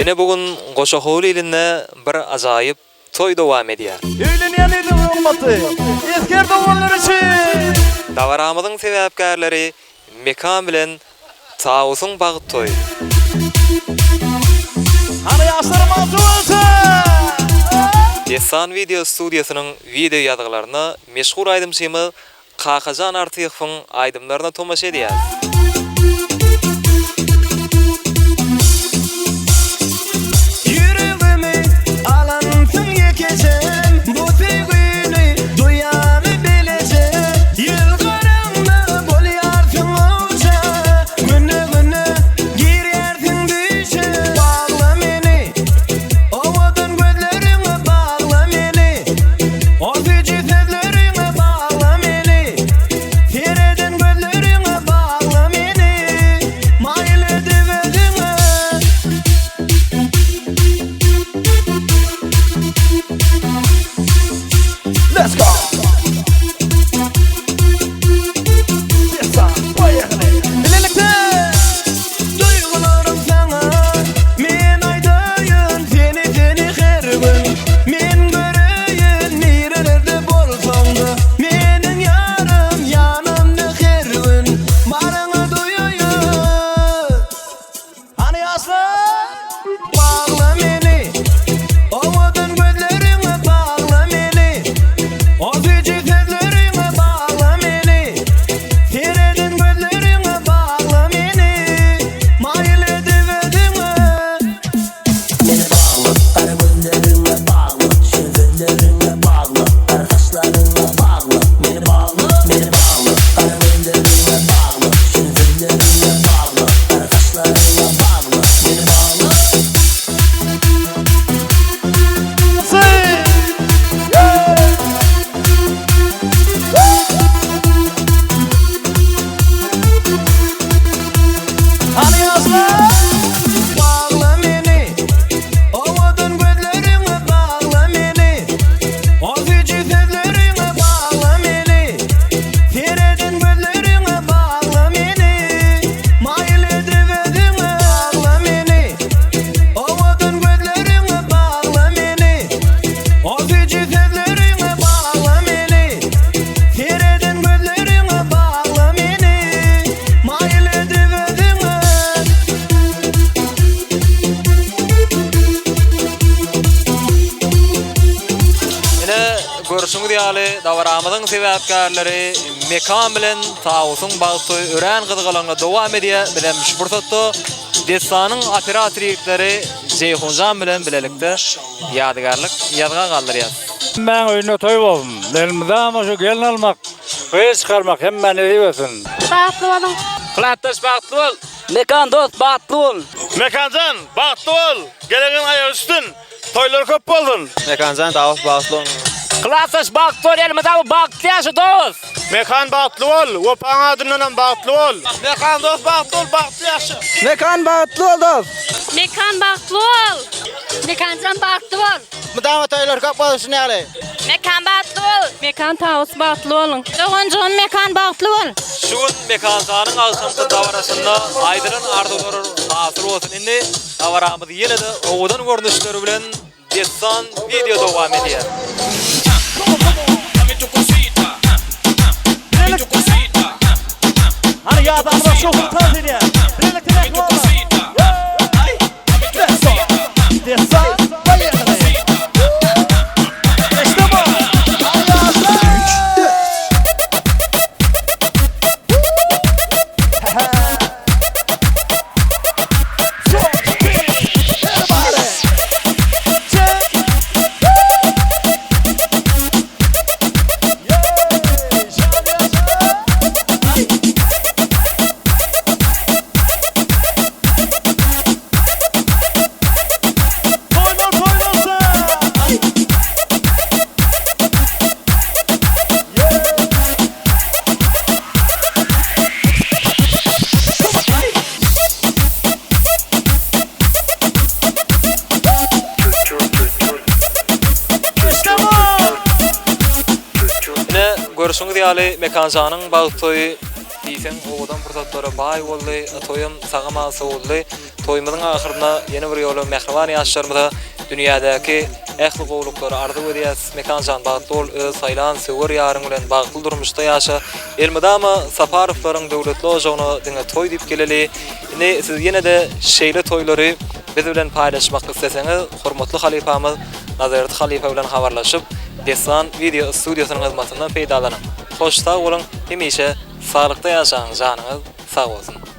Ine bu gün goşa howly ilinde bir ajaýyp toý dowam edýär. Öýlenýän iliň hormaty, esger doganlar üçin! Dabaramyzyň sebäpkärleri Mekan bilen Tawusyň bagt toýy. Hany ýaşlar bagtly bolsun! Dessan wideo studiýasynyň wideo ýazgylaryna meşhur aýdymçymyz Kakajan Artykowyň aýdymlaryna tomaşa edýäris. Ýüregimi alansyň ýekejem, Bu söýgini duýany bileje. Ýylgyraňda bolýarsyň awja, Günde-güne girýärsiň düýşe. Bagla meni, owadan gözleriňe bagla meni, O süýji sözleriňe bagla meni, Sereden gözleriňe bagla meni, Maýyl edip özüňe. Let's go! Dessan, poýehali! Bilelikde! Duýgularym saňa men aýdaýyn Seni seni her gün men göreýin Nirelerde bolsaňda meniň ýarym Ýanymda her gün baryňy duýaýyn. Hany ýaşlar? Bagla meni, owadan gözleriňe bagla meni, O süýji sözleriňe bagla meni, Sereden gözleriňe bagla meni, Maýyl edip özüňe. Meni bagla, gara gözleriňe bagla, Şirin sözleriňe bagla, gara saçlaryňa bagla, Meni bagla, meni bagla, gara gözleriňe bagla, Şirin sözleriňe bagla, gara saçlaryňa bagla, Meni bagla. Hany ýaşlar? Bagla meni, owadan gözleriňe bagla meni, O süýji sözleriňe bagla meni, Sereden gözleriňe bagla meni, Maýyl edip özüňe bagla meni, Owadan gözleriňe bagla meni, O süýji sözleriňe bagla meni, Sereden gözleriňe bagla meni, Maýyl edip özüňe. Ine, görşüňiz ýaly, dabaramyzyň sebäpkärleri Mekan bilen Tawusyň bagt toýy örän gyzgalaňly dowam edýär. Bizem şu pursatda dessanyň operator ýigitleri Jeýhunjan bilen bilelikde ýadygärlik ýazga galdyrýas. Hemmäň öýünde toý bolsun. Elmydama şu gelin almak, gyz çykarmak hemmä nesip etsin. Bagtly boluň. Klasdaş bagtly bol. Mekan dost bagtly bol. Mekanjan bagtly bol. Geleňiň aýagy üstün. Toýlar köp bolsun. Mekanjan Dawut bagtly bol. Klasdaş bagtly bol elmydama bagtly ýaşa dost. Mekan bagtly bol. Wepaň adyndanam bagtly bol. Mekan dost bagtly bol bagtly ýaşa. Mekan bagtly bol dost. Mekan bagtly bol. Mekanjan bagtly bol. Mydama toýlar köp bolsun ýaly. Mekan bagtly bol. Mekan Tawus bagtly boluň. Doganjygym Mekan bagtly bol. Şu gün Mekanjanyň agşamky dabarasynda aýdylan arzuwlar hasyl bolsun. Indi dabaramyz ýene-de owadan görnüşleri bilen dessan wideo dowam edýär. Hany ýazanlar şowhun tans edýär. Bilelikde mähribanlar. Let's go. Dessan, poýehali. Işte bu. Hany ýaşlar. Everybody. Check. Yeah, şan ýaşa. Toýlar toý bolsun. İşte bu. Ine, görşüňiz ýaly, Mekanjanyň bagt toýy. Diýseň owadan pursatlara baý boldy. Toýam sag-aman sowuldy. Toýumyzyň ahyrynda ýene bir ýola mähriban ýaşlarymyza dünýädäki ähli gowulyklary arzuw edýäs. Mekan jan bagtly bol, öz saýlan söwer ýaryň bilen bagtly durmuşda ýaşa. Elmydama Saparowlaryň döwletli ojagyna diňe toý diýip geleli. Indi siz ýene-de şeýle toýlary biz bilen paýlaşmak isleseňiz, hormatly halypamyz Nazarberdi halypa bilen habarlaşyp, Dessan wideo studiýasynyň hyzmatyndan peýdalanyň. Hoş sag boluň, hemişe saglykda ýaşaň, janyňyz sag bolsun!